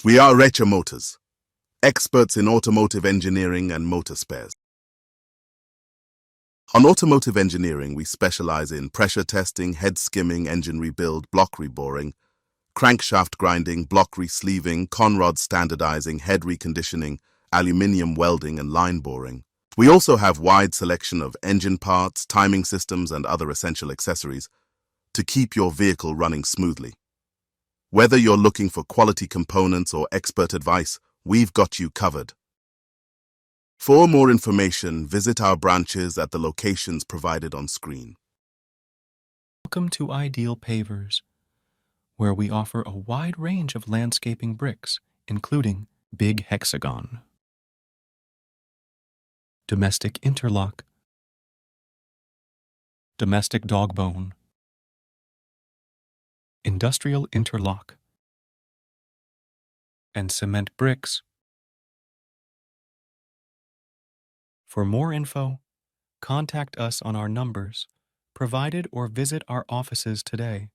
We are Recha Motors, experts in automotive engineering and motor spares. On automotive engineering, we specialize in pressure testing, head skimming, engine rebuild, block reboring, crankshaft grinding, block resleeving, conrod standardizing, head reconditioning, aluminium welding, and line boring. We also have wide selection of engine parts, timing systems, and other essential accessories to keep your vehicle running smoothly. Whether you're looking for quality components or expert advice, we've got you covered. For more information, visit our branches at the locations provided on screen. Welcome to Ideal Pavers, where we offer a wide range of landscaping bricks, including Big Hexagon, Domestic Interlock, Domestic Dogbone, Industrial Interlock, and cement bricks. For more info, contact us on our numbers provided or visit our offices today.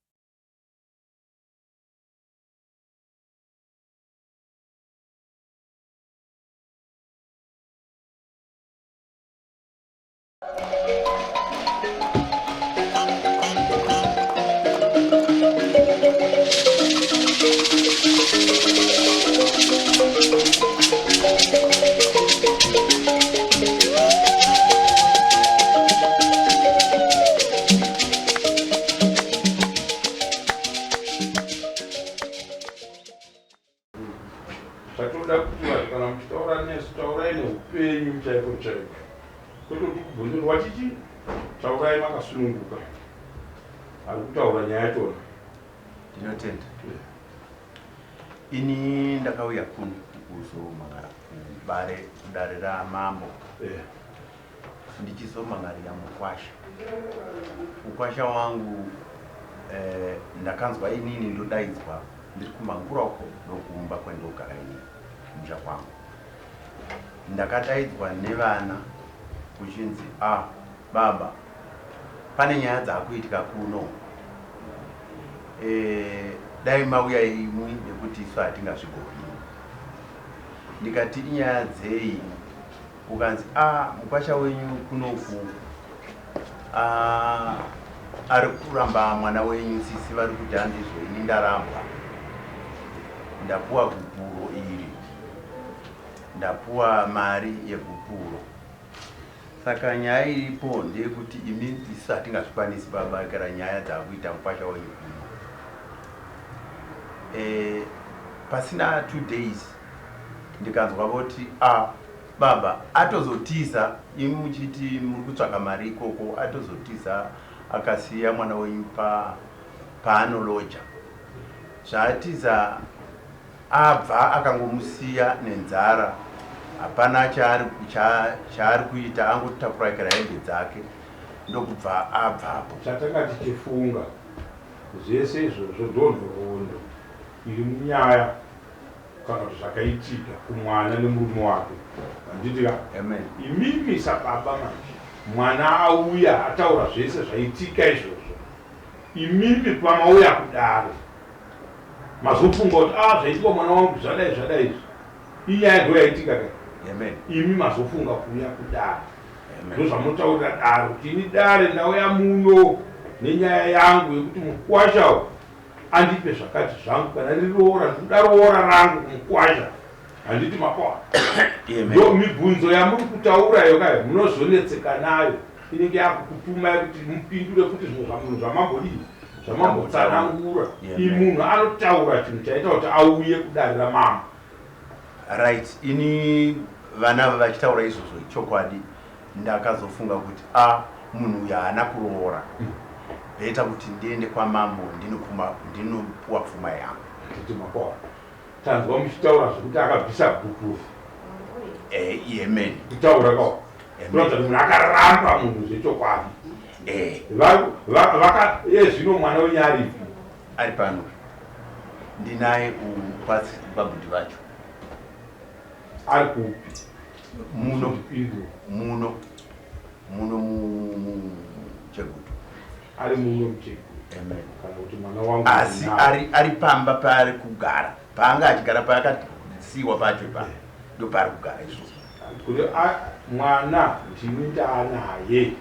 Zvatoda kuti vanhu kana muchitaura nesu taurai neupenyu chaiko chaiko kwete kuti kubvunze kuti wachichi taurai makasununguka ari kutaura nyaya yachona. Ndinotenda. Ini ndakauya kuno kuzomangara kubare kudare ramambo ndichizomangarira mukwasha. Mukwasha wangu ndakanzwa inini ndodaidzwa ndiri kumangura uko ndokumba kwendogara inini kumusha kwangu. Ndakadaidzwa nevana kuchinzi ah baba pane nyaya dzakuitika kuno dai mauya imwi nekuti isu hatingazvigoni. Ndikati inyaya dzei? Ukanzi ah mukwasha wenyu kunoku ah, ari kuramba mwana wenyu sisi vari kuti handizvo ini ndarambwa ndapuwa gupuro iri ndapuwa mari yegupuro saka nyaya iripo ndeyekuti imi isu hatingazvikwanisi baba kana nyaya dzakuita mukwasha wenyu kuno pasina 2 days ndikanzwa voti ah baba atozotiza imi muchiti muri kutsvaga mari ikoko atozotiza akasiya mwana wenyu pa paanoloja zvaatiza abva akangomusiya nenzara hapana chaari kuita angotakurakira hembe dzake ndokubva abvapo. Chatanga tichifunga zvese izvozvo ndonhoroondo iri munyaya kana kuti zvakaitika kumwana nemurume wake handiti ka? Amen. Imimi sababa manje mwana auya ataura zvese zvaitika izvozvo imimi pamauya kudare mazofunga kuti ah zvaitika mwana wangu zvadai zvadai izvi inyaya ndo yaitika ka? Amen. Imi mazofunga kuuya kudare Amen. ndozvamunotaurira dare kuti ini dare ndauya muno nenyaya yangu yekuti mukwasha uyu andipe zvakati zvangu kana riri roora ndikuda roora rangu kumukwasha handiti makoa ndo mibvunzo yamuri kutaura iyo kai munozonetseka nayo inenge yakukutumai kuti mupindure futi zvimwe zvamunhu zvamambodii zvamambotsanangura imunhu anotaura chinhu chaita kuti auye kudare ramambo. Right ini vana ava vachitaura izvozvo chokwadi ndakazofunga kuti a munhu uyu haana kuroora better kuti ndiende kwamambo ndinopuwa pfuma yangu. Handiti makoa tanzwa muchitaura zvekuti akabvisa gupuro. Amen. Kutaura kwa kuratidza kuti munhu akaramba munhu zvechokwadi. Zvino mwana wenyu aripi? Ari pano ndinaye kwabhudhi vacho. Ari kupi? Muno muno muno muChegutu. Ari muno muChegutu. Amen. Kana kuti mwana wangu asi ari pamba paari kugara. Paanga achigara paakasiiwa pacho ipapo ndopaari kugara izvozvo. Kuti mwana ndini ndaanaye.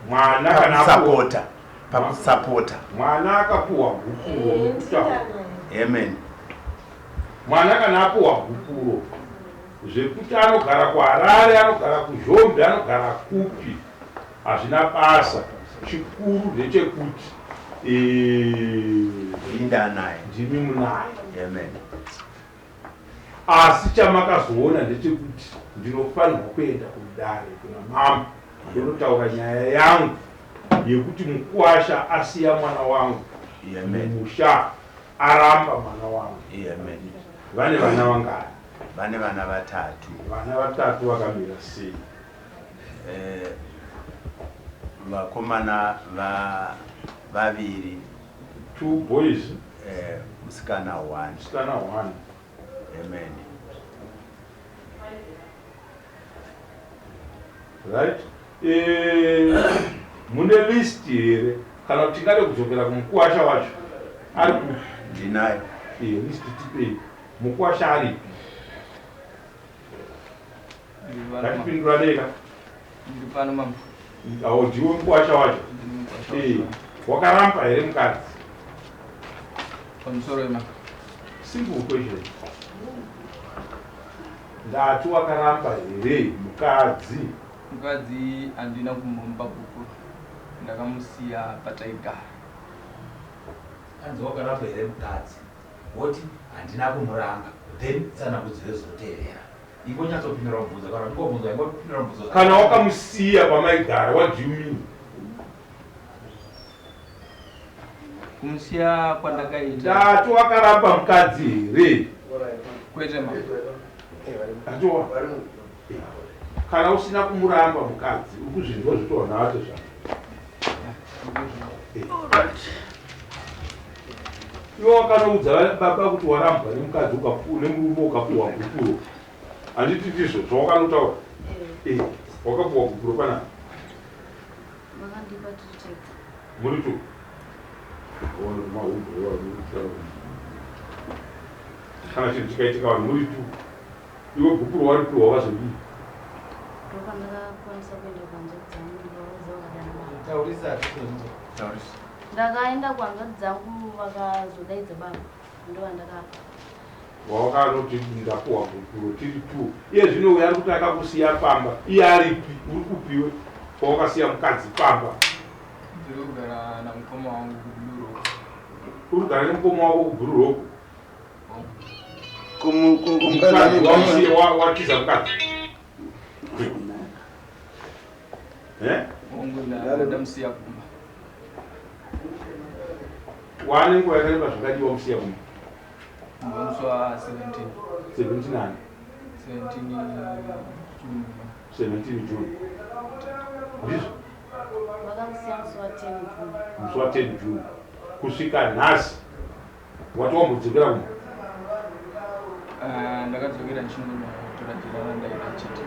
Mwana kana pakusapota pakusapota mwana akapuhwa gupuro nokutaura. Amen. Mwana kana apuhwa gupuro zvekuti anogara kuHarare anogara kuZhombe anogara kupi hazvina basa chikuru ndechekuti Ndini ndaanaye. Ndimi munaye. Amen. Asi chamakazoona ndechekuti ndinofanirwa kuenda kudare kuna mambo ndonotaura nyaya yangu yekuti mukuwasha asiya mwana wangu mumusha aramba mwana wangu. Amen. Vane vana vangani? Vane vana vatatu. Vana vatatu vakamira sei? Vakomana vaviri. 2 boys. Musikana 1. Musikana 1. Amen. Right. Mune list here kana kuti tingade kudzokera kumukuwasha wacho ari kupi? Ndinayo. List tipei. Mukuwasha aripi? Ngatipinduranei ka. Ndiri pano mama. Awo ndiwe mukuwasha wacho. Wakaramba here mukadzi? Pamusoro ema. Simple question. Ndati wakaramba here mukadzi? Mukadzi handina kumbomupa gupuro. Ndakamusiya pataigara. Anzi wakaramba here mukadzi? Woti handina kumuramba. Then tsanangudzo yozotevera. Ingonyatsopindura mubvunzo kana ingobvunzwa ingopindura mubvunzo. Kana wakamusiya pamaigara, what do you mean? Kumusiya kwandakaita. Ndati wakaramba mukadzi here? Kwete ma. Ndati kana usina kumuramba mukadzi uri kuzvinzwa zvitoona vacho zvako. Iwe wakanoudza baba kuti warambwa nemukadzi nemurume ukapuhwa gupuro. Handiti ndizvo zvawakanotaura? Wakapuhwa gupuro panapa. Vakandipa tiri tega. Muri tu. Ona mahumbwe iwayo. Kana chinhu chikaitika vanhu muri tu. Iwe gupuro waripiwa wakazodii? Ndopandakakwanisa kuenda kuhanzvadzi dzangu ndikavaudza vakadana baba. Taurisa hatizonzwa. Taurisa. Ndakaenda kuhanzvadzi dzangu vakazodaidza baba ndovandakapa. Wawakanoti ndapuwa gupuro tiri tu. Iye zvino uyo ari kuti akakusiya pamba. Iye aripi? Uri kupiwe pawakasiya mukadzi pamba? Ndiri kugara namukoma wangu kuBlue Rock. Uri kugara nemukoma wako kuBlue Rock? Kumukadzi watiza mukadzi. Wangu ndamusiya kumba. Wane nguva yakareba zvakadii wamusiya kumba? Musi wa 17. 17 ani? 17 June. 17 June. Ndizvo? Vakamusiya musi wa 10 June. Musi wa 10 June. Kusvika nhasi wati wambodzokera kumba? Ndakadzokera ndichingonotora jira randaida chete.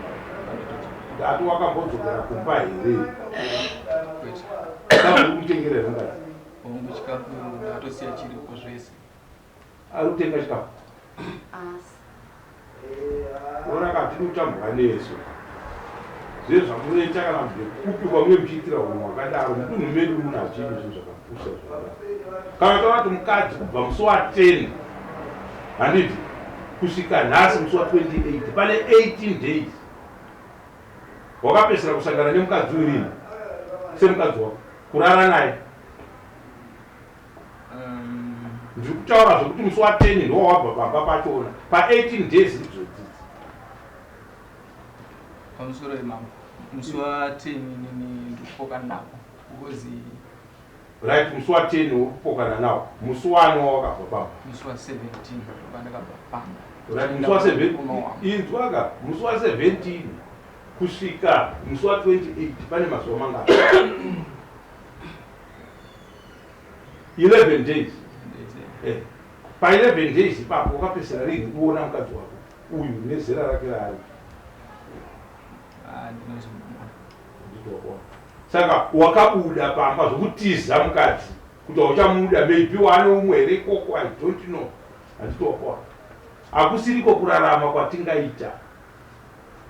Ndati wakambodzokera kumba here? Kwete. Chikafu uri kutengera here mukadzi? Hongu, chikafu ndakatosiya chiripo zvese. Ari kutenga chikafu? Asi. Ona ka hatidi kutambwa nesu. Zve zvamunoita kana ndekupi kwamunge muchiitira hunhu hwakadaro mudunhu medu muno hazvidi zvinhu zvakapusa zvakadaro. Kana taona kuti mukadzi kubva musi wa 10 handiti kusvika nhasi musi wa 28 pane 18 days wakapedzisira kusangana nemukadzi uyu rini semukadzi wako kurara naye. Ndiri kutaura zvekuti musi wa 10 ndiwo wabva pamba pachona pa 18 days idzodzidzi. Pamusoro imambo musi wa 10 inini ndikupokana nako because Right, musi wa 10 uri kupokana nawo. Musi wani wawakabva pamba? Musi wa 17 ndopandakabva pamba. Right, musi wa 17 inzwa ka musi wa 17 kusvika musi wa 28 pane mazuva mangani? 11 days. Pa 11 days ipapo wakapedzisira rini kuona mukadzi wako uyu nezera rake raari? Saka wakabuda pamba zvokutiza mukadzi kuti hauchamuda, maybe waane umwe here ikoko, I don't know. Handiti wakuwana hakusiriko kurarama kwatingaita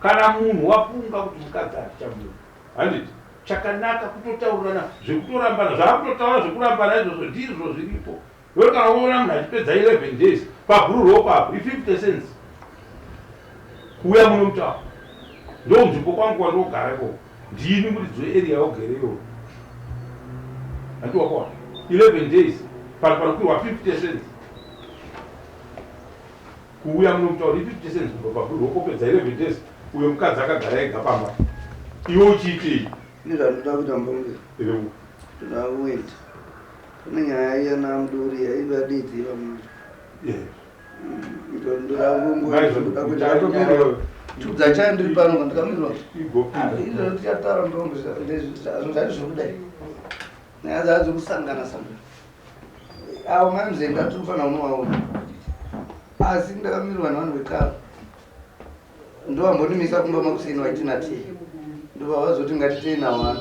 kana munhu wafunga kuti mukadzi handichamuda handiti chakanaka kutotaurirana zvekutorambana zvaakutotaura zvekurambana izvozvo ndizvo zviripo Iwe kana unoona munhu achipedza 11 days pabhuru rope apo i50 cents kuuya muno mutawo ndo nzvimbo kwangu kwandogara ikoko ndini muridzi wearea yaugere iyoyo hanti wakaona 11 days pano panokwirwa 50 cents kuuya muno mutawo i50 cents kubva pabhuru rope opedza 11 days uyo mukadzi akagara ega pamba iwe uchiitei Nezvandinoda kuita mubamukuru. Ndoda kuenda. Pane nyaya iya naMuduri yaivadidzi vamwe. Ndoda chai ndiri pano ndikamirwa. Izvo tichataura mutongo zvazvo zvokudai. Nyaya dzadzo kusangana sangana. Avo mai Muzenga tiri kufanira kunovaona. Asi ndakamirwa nevanhu vekare. Ndovambondimisa kumba makuseni vaitina tea. Ndobva vazoti ngatitei nawana.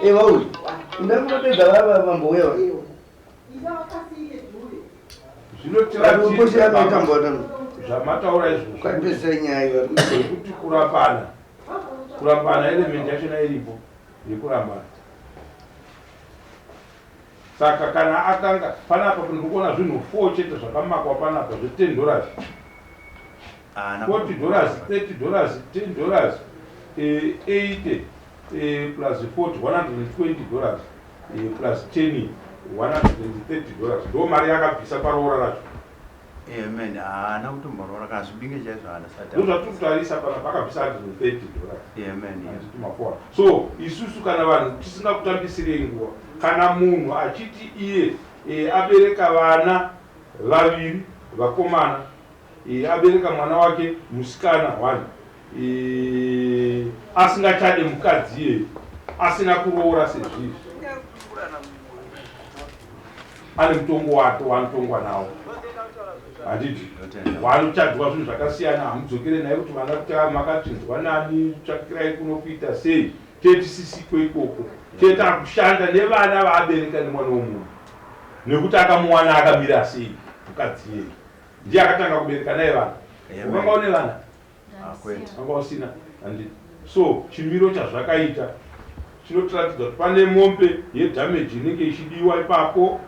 Eh vauya. Ndakunopedza vava vambouya va. Zvinotiratidza zvamataura izvozvo. Kwapedzisai nyaya iyo. Kuti kurambana. Kurambana element yachona iripo yekurambana. Saka kana akanga panapa ndiri kuona zvinhu 4 chete zvakamakwa panapa zve10 dollars. 40 dollars, 30 dollars, 10 dollars, 80 plus 40, 120 dollars plus 10, 130 dollars. Ndo mari yakabvisa paroora racho. Amen. Haana kutomboroora kana zvibinge chaizvo haana sati. Ndozvatiri kutarisa panapa akabvisa 130 dollars. Amen. Handiti mafoa. So isusu kana vanhu tisingakutambisirei nguva kana munhu achiti iye abereka vana vaviri vakomana abereka mwana wake musikana 1 asingachade mukadzi iyeye asina kuroora sezvizvi ane mutongo wake waanotongwa nawo handiti waanochadwa zvinhu zvakasiyana hamudzokere naye kuti vana kuti makachinzwa nani tsvakirai kuno kuita sei tetisisiko ikoko tete akushanda nevana vaabereka nemwana womunhu nekuti akamuwana akamira sei mukadzi iyeye ndiye akatanga kubereka naye vana ukanga une vana anga usina handiti so chimiro chazvakaita chinotiratidza kuti pane mombe yedamage inenge ichidiwa ipapo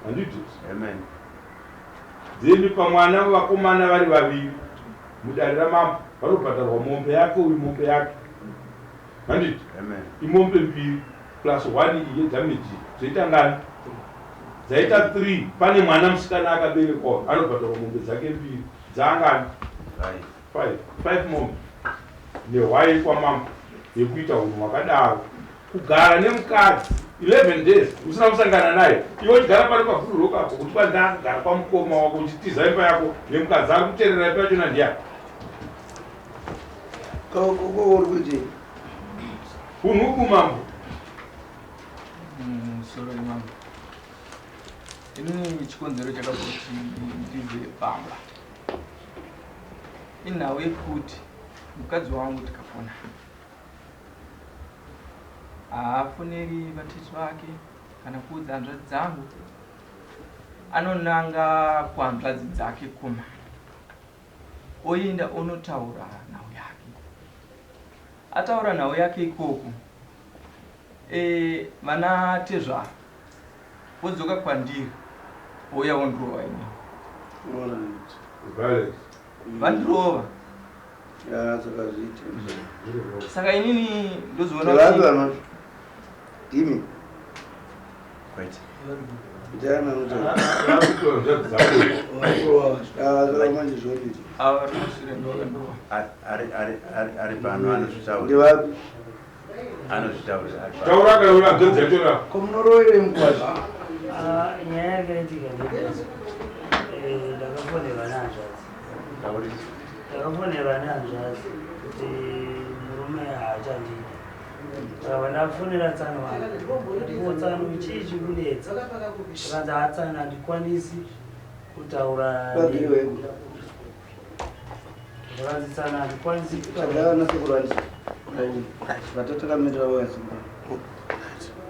handiti Amen. Then pamwana vakomana vari vaviri mudare ramambo vanobhadharwa mombe yake uyu mombe yake handiti imombe mbiri plus 1 iyi yedamage zvoita ngani dzaita 3 pane mwana musikana akaberekwa anobhadharwa mombe dzake mbiri dzaangani 5 5 mombe nehwai kwamambo yekuita unhu hwakadaro kugara nemukadzi 11 days usina kusangana naye iwe uchigara pano pabhuru rokapo kuti kwandakugara kwamukoma wako uchitiza imba yako nemukadzi ari kuterera imba yachona ndiyani Uri kuitei? Unhu uku mambo. Musoro imambo. Inini chikonzero chakazoti ndibve pamba inhau yekuti mukadzi wangu tikafona haafoneri vatete vake kana kuudza hanzvadzi dzangu, anonanga kuhanzvadzi dzake kumana oenda onotaura nhau yake. Ataura nhau yake ikoko vana tezvara vodzoka kwandiri vouya vondirova inini. Vandirova. Saka inini ndozoona kuti Dimi. Kwete. Ndiana anotaura. Ari pano anozvitaura. Ndivapi? Anozvitaura. Taura kana uri hanzvadzi yacho. Ko munoroverei mukwasha? Nyaya yakaitika ndeyekuti ndakafonerwa nehanzvadzi. Ndakafonerwa nehanzvadzi kuti murume haachandidi. Saka ndafonera tsano vangu. Tsano chii chikunetsa? Zvikanzi hatsano handikwanisi kutaura. Zvikanzi tsano handikwanisi kutaura. Vagara nasekuru vanzi. Vatotakamirira vaya sekuru.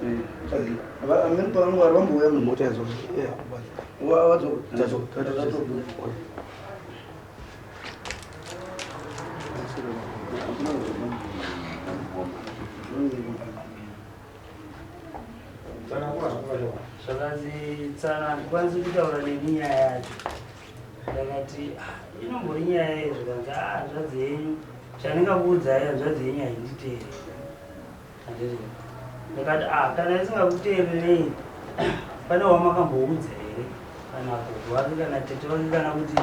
Amene pavanenge vari vambouya mumota yazo. Zvakanzi tsana handikwanisi kutaura neni nyaya yacho. Ndakati ah, inombori nyaya yei? Zvikanzi ah, hanzvadzi yenyu chandingakuudzai hanzvadzi yenyu hainditeeri. Handiti ndakati ah, kana isingakuteererei pane wamakamboudza here kana gogo wake kana tete wake kana kuti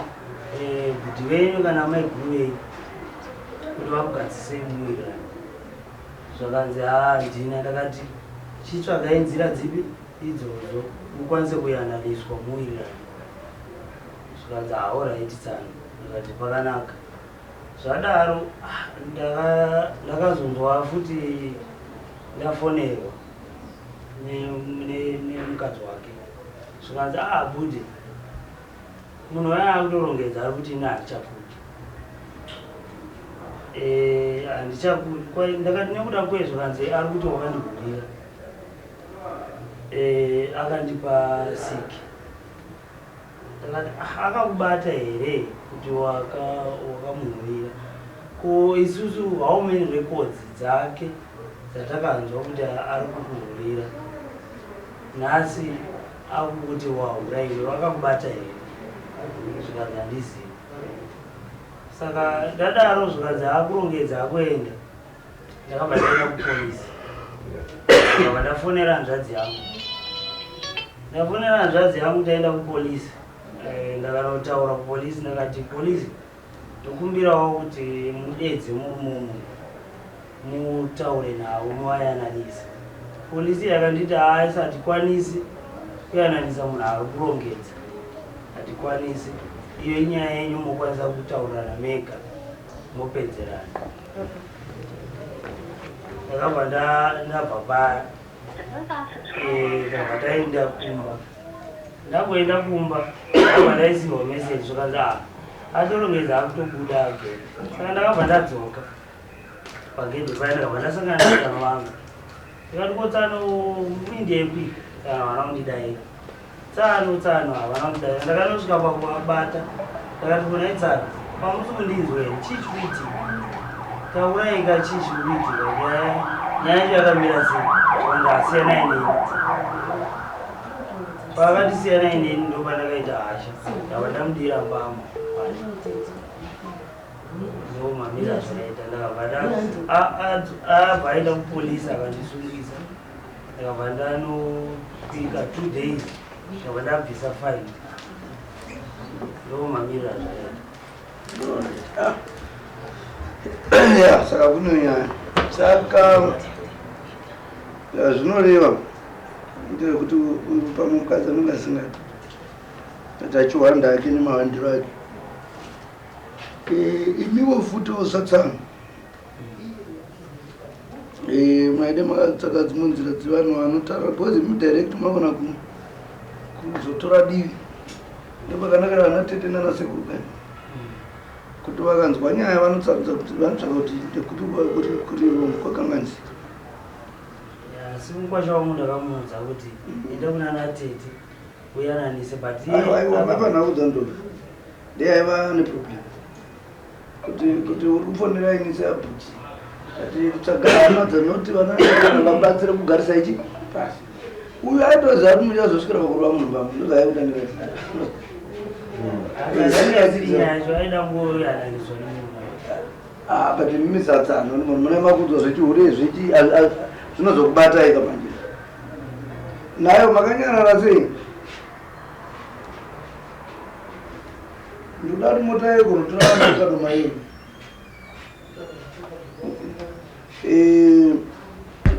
eh, bhudhi venyu kana maiguru venyu kuti vakugadzisei muwirirano. Zvakanzi haa handina. Ndakati chitsvagai nzira dzipi idzodzo mukwanise kuyananiswa muwirirano. Zvikanzi haa alright tsano. Ndakati pakanaka. Zvadaro ah, ndakazonzwa futi ndafonerwa nemukadzi wake zvikanzi ah bhuti munhu waya akutorongedza ari kuti ini handichakudi eh, handichakudi ndakati nekuda kwei zvikanzi ari kuti wakandihurira eh, akandipa siki Ndakati ah, akakubata here kuti wakamuhurira? Ko isusu how many records dzake dzatakanzwa kuti ari kukuhurira? Nhasi akukuti wahura iwe vakakubata here? Zvikanzi handizivi. Saka ndadaro zvikanzi akurongedza akuenda. Ndakabva ndaenda kupolisi. Ndakabva ndafonera hanzvadzi yangu. Ndafonera hanzvadzi yangu taenda kupolisi. Eh, ndakanotaura kupolisi ndakati polisi ndokumbirawo kuti mudedze murume umu mutaure navo muvayananise. Polisi yakanditi haisi hatikwanisi kuyananisa munhu ari kurongedza, hatikwanisi. Iyo inyaya yenyu mokwanisa kutaurirana mega mopedzerana. Ndakabva ndabva paya eh, ndabva taenda kumba. Ndakuenda kumba ndabva ndaisirwa message zvakanzi ah atorongedza akutobuda again. Saka ndakabva ndadzoka pagedhi paya ndakabva ndasangana natsano vangu. Ndikati ko tsano muindepi? Tsano havana kundidaira. Tsano tsano havana kundidaira. Ndakanosvika pakuvabata ndakati kunai tsano pamusi kundinzwa here chii chikuitika? Taurai ka chii chikuitika? Nyaya nyaya yacho yakamira sei? Zvikanzi asiyanai neni. Paakati siyanai neni ndopandakaita hasha ndabva ndamudira mbama. Ndomamira zvakaita ndakabva abva aenda kupolisi akandisungisa ndakabva ndanopika 2 days ndakabva ndabvisa fine ndomamira zvakaita. Ya saka kune nyaya saka zvinoreva ndezvekuti pamwe mukadzi anenge asingadi but achiwanda ake nemawandiro ake. Eh, imiwo futi usatsana eh, maide makatsvaka dzimwe nzira dzevanhu vanotaura because imi direct magona kuzotora divi ndopakanakira vana tete nana sekuru kani kuti vakanzwa nyaya vanotsvaka kuti vanotsvaka kuti ndekupi kuri wrong kwakanganisika. Asi mukwasha wangu ndakamuudza kuti enda kuna tete uyananise but iye Aiwa, aiwa, baba naudza ndoda. Ndiye aiva neproblem. Kuti kuti uri kufonera ini seabhuti. Ati tsvaga hama dzinoti vana vangabatsire kugarisa ichi pasi. Uyu aitoziva kuti muchazosvikira pakurova munhu pamwe ndozvaaiuda ndikati. Akazvinyaya yacho aida kungoyananiswa nemunhu. Ah, but imi satsano mune makudzwa zvechihure zvechi zvinozokubatai kamanje. Nayo makanyarara sei? Ndoda kuti mota yeko kunotora vanhu vakadoma iyo. Eh,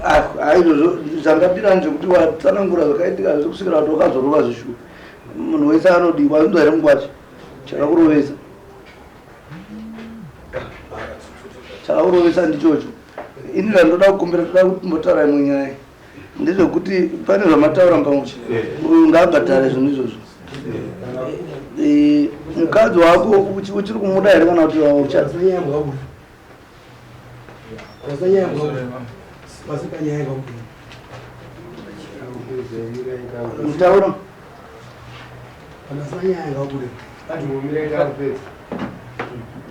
ah, haizvozvo zvangapira ndezvekuti watsanangura zvakaitika zvese kusvikira kuti wakazorova zvishuwa. Munhu wese anodiwa zvinzwa here mungwachi? Chakakurovesa. Chakakurovesa ndichocho. Ini zvandoda kukumbira toda kuti timbotaura imwe nyaya. Ndezvekuti pane zvamataura pamwe uyu ngaabhadhare zvinhu izvozvo. Eh, mukadzi wako uchiri kumuda here kana kuti ucha Mutauro.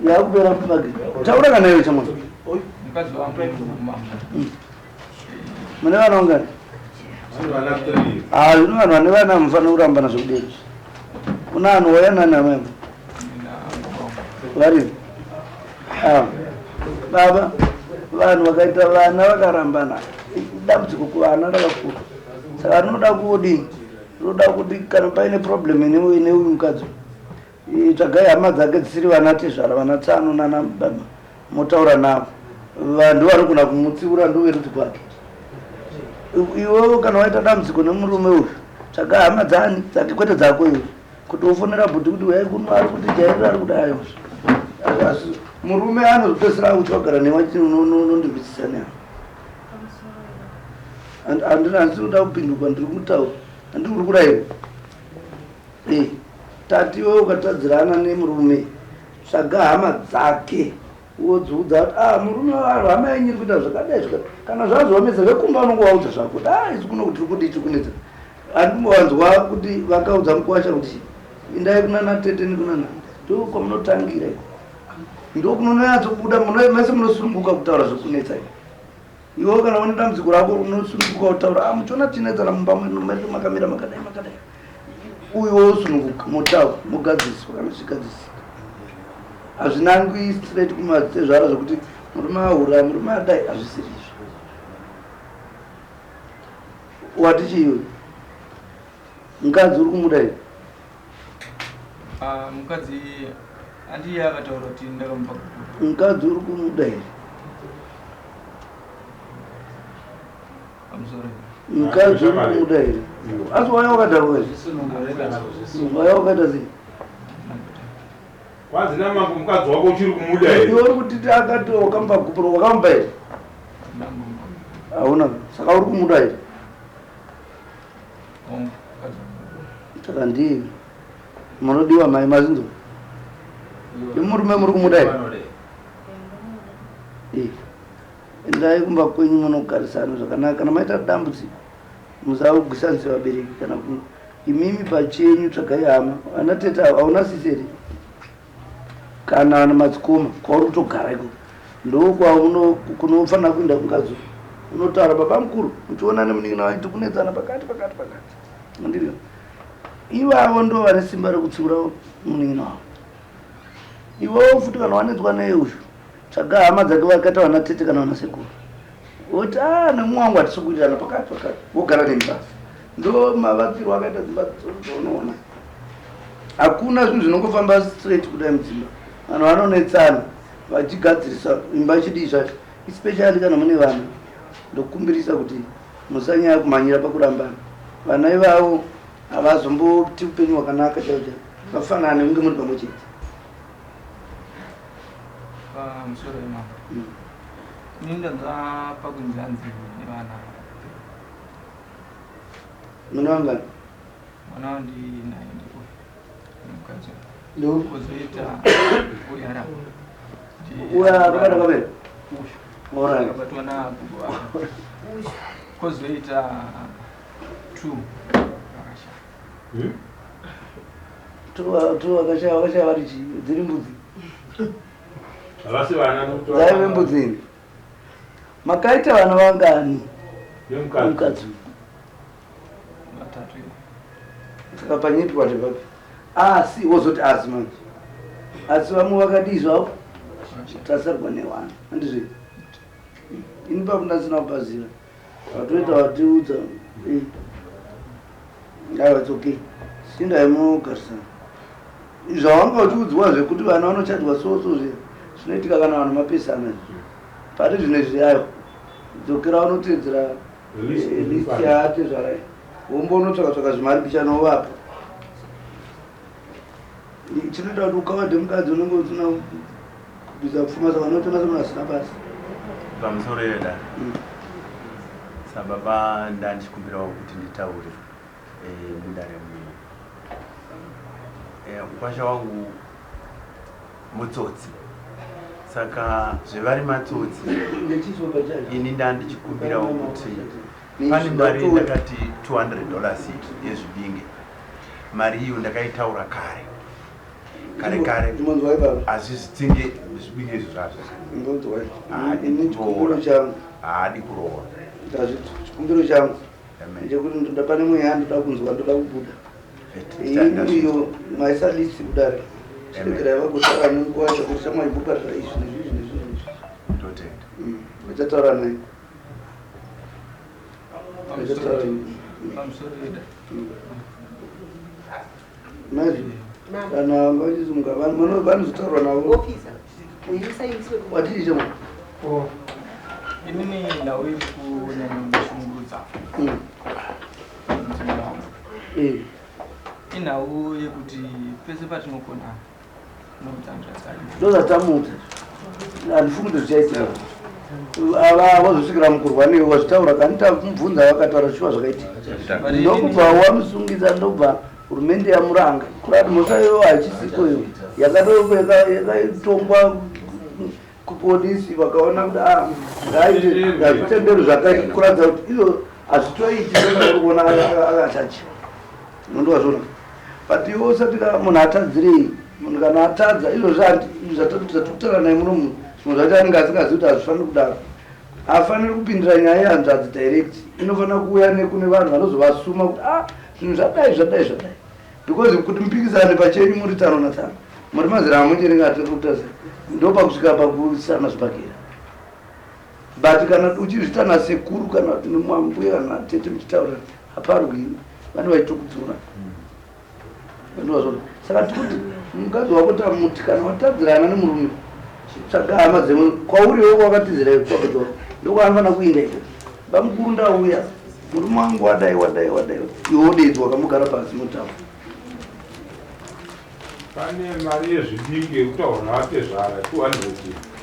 Yakupera page. Taura kana iwe chamwana. Mukadzi wangu mama. Mune vana vangani? Ah, zvino vanhu vane vana mufanira kurambana zvekudei. Kuna anhu waya nani amai? Vari. Ah. Baba, vanhu vakaita vana vakarambana. Dambudziko kuvana rakakura. Saka rinoda kudini? Rinoda kuti kana paine problem ine uyu mukadzi. Tsvagai hama dzake dzisiri vana tezvara, vana tsano nana baba. Motaura navo. Vanhu vanogona kumutsiura ndoverudzi kwake. Iwewe kana waita dambudziko nemurume uyu, tsvaga hama dzani dzake kwete dzako iwe. Kuti wofonera bhuti kuti uyai kuno ari kuti jairira ari kuti ayo. Asi murume anozopedzisira akutya kugara newe achiti unondibvisisa newe. Handina handisi kuda kupinduka ndiri kutaura. Handiri kuri kurayirwa. Eh, tati iwewe ukatadzirana nemurume tsvaga hama dzake wodziudza kuti ah murume waro hama yenyu iri kuita zvakadai zvakadai kana zvazovamedza vekumba unongovaudza zvako kuti ah isu kuno kuti tiri kudii tiri kunetsa handimbowanzwa kuti vakaudza mukuwasha kuti indai kunana tete nekunana ndo kwamunotangira iko ndo kunononyatsobuda mese munosununguka kutaura zvekunetsa iko iwe kana une dambudziko rako unosununguka kutaura ah muchiona tinetsana mumba mwedu makamira makadai makadai uyu wosununguka motaura mogadziriswa kana zvichigadzisika hazvinangwi straight kumadzitezvara zvekuti murume ahura murume adai hazvisiri izvo wati chiiwe mukadzi uri kumuda here ah, mukadzi andiye akataura kuti ndakamupa mukadzi uri kumuda here mukadzi uri kumuda here asi waya wakadhakwa waya wakaita sei kwanzi namambo mukadzi wako uchiri kumuda here iwe uri kuti akati wakamupa gupuro wakamupa here hauna saka uri kumuda here saka ndiye munodiwa mai mazinzo imurume muri kumuda here eh. Endai kumba kwenyu munogarisana zvakanaka. Kana maita dambudziko musagwisanise vabereki kana ku imimi pachenyu tsvagai hama. Ana tete avo hauna sisi here? Kana ana madzikoma kwauri kutogara iko ndokwauno kunofanira kuenda kungazo unotaura baba mukuru muchiona nemunin'ina wanyu tikunetsana pakati pakati pakati andivyo ivavo ndo vane simba rekutsiura munin'ina wavo iwewo futi kana wanetswa neye uyu Tsvaga hama dzake vakaita vana tete kana vana sekuru. Woti ah nemumwe wangu hatisi kuwirirana pakati pakati. Wogara neni pasi. Ndo mavakirwo akaita dzimba dzaunoona. Hakuna zvinhu zvinongofamba straight kudai mudzimba. Vanhu vanonetsana vachigadzirisa imba ichidii zvacho. Especially kana mune vana. Ndokumbirisa kuti musanyaya kumhanyira pakurambana. Vana ivavo havazomboti upenyu hwakanaka chaiwo chaiwo. Vafanana nekunge muri pamwe chete. Pamusoro imambo. Ini ndanzwa pakunzi hanzi nevana. Mwana wangani? Mwana wandinaye ndi uyu. Mukadzi. Ndo Kozoita uyu arapa. Uyu akabata kamera? Uyu. Alright. Akabatwa nagogo wake. Kozoita two vakashaya. Hmm? Tu vakashaya vakashaya vari chii? Dziri mbudzi. Havasi vana nokuti Dzaive mbudzi ini. Makaita vana vangani? Nemukadzi. Mukadzi. Vatatu. Saka panyepiwa tepapi? Asi wozoti asi manje. Asi vamwe vakadii zvavo? Tasarwa newana. Handizvo? Ini papo ndasina kupaziva. Vatoita vatiudza. Eh. Aiwa it's okay. Sindai munogarisana. Zvawanga uchiudzwa zvekuti vana vanochajwa so so zviya zvinoitika kana vanhu mapesana izvi. Pari zvino izvi aiwa. Dzokera unoteedzera List eh, list yaatezvara. Wombo unotsvaka tsvaka zvimari bichana wovapa. Chinoita kuti ukawade mukadzi unenge usina kubvisa pfuma saka unotoona semunhu asina basa. Pamusoro yeda sababa ndandichikumbirawo kuti nditaure eh, mudare muno eh, mukwasha wangu mutsotsi saka zvevari matsotsi ini ndandichikumbirawo kuti Pane mari ndakati 200 dollars yezvibinge. Mari iyo ndakaitaura kare kare kare, hazvizitsinge zvibinge izvo zvazvo. Haadi kuroora. Chikumbiro changu ndechekuti ndoda pane mweya ndoda kunzwa ndoda kubuda. Iyo maisa list kudare. Chiregerai vagotaura nemukuwasha kuti shamwari bhukarira izvi nezvizvi nezvizvi nezvizvi. Ndotenda. Vachataura naye. Kana vanga vachisunga vanozotaurwa navo. Wadii chemo? Oh, inini nhau iri kunyanya kundishungurudza mudzimai wangu inhau yekuti pese patinokona Ndozvatamuudza, handifungi kuti zvichaitika. Ava vazosvikira mukurwa newe wazvitaura kani tamubvunza vakataura shuwa zvakaitika, ndokubva wamusungisa, ndobva hurumende yamuranga kurati mhosva iyoyo hachisiko iyo yakatongwa kupolisi vakaona kuti ah, ngaite hazvitenderi zvakaita kuratidza kuti izvo hazvitoiti uri kuona akachachi unondowazvona but iwe usati kana munhu atadzirei munhu kana atadza izvozvi zvatikutaura naye muno munhu zvimwe zvacho anenge asingazivi kuti hazvifaniri kudaro hafaniri kupindira nyaya yehanzvadzi direct inofanira kuuya nekune vanhu vanozovasuma kuti ah zvinhu zvadai zvadai zvadai because kuti mupikisane pachenyu muri tsano natsano muri mazera amwe chete ngatikuta se ndopakusvika pakuisana zvibhakera but kana uchizvita nasekuru kana kuti nemwambuya kana tete muchitaura haparwi vane vachitokudzura ndozvona saka tikuti mukadzi wako tamuti kana watadzirana nemurume tsvaga hama dzemwe kwauriwo kwakatizira kwakadoro ndokwaanofanira kuinda iko bamukuru ndauya murume wangu wadai wadai wadai iwe wodeidzwa wakamugara pasi mutaura Pane mari yezvidiki yekutaura navatezvara 200.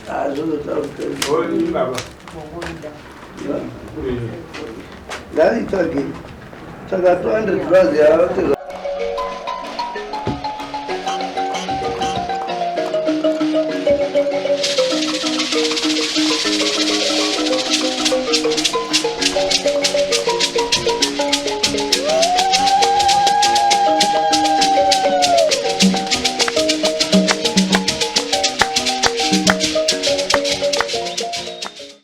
Ah, zvozotaura. Baba. Ngaitsvage. Tsvaga 200 dollars yavatezvara.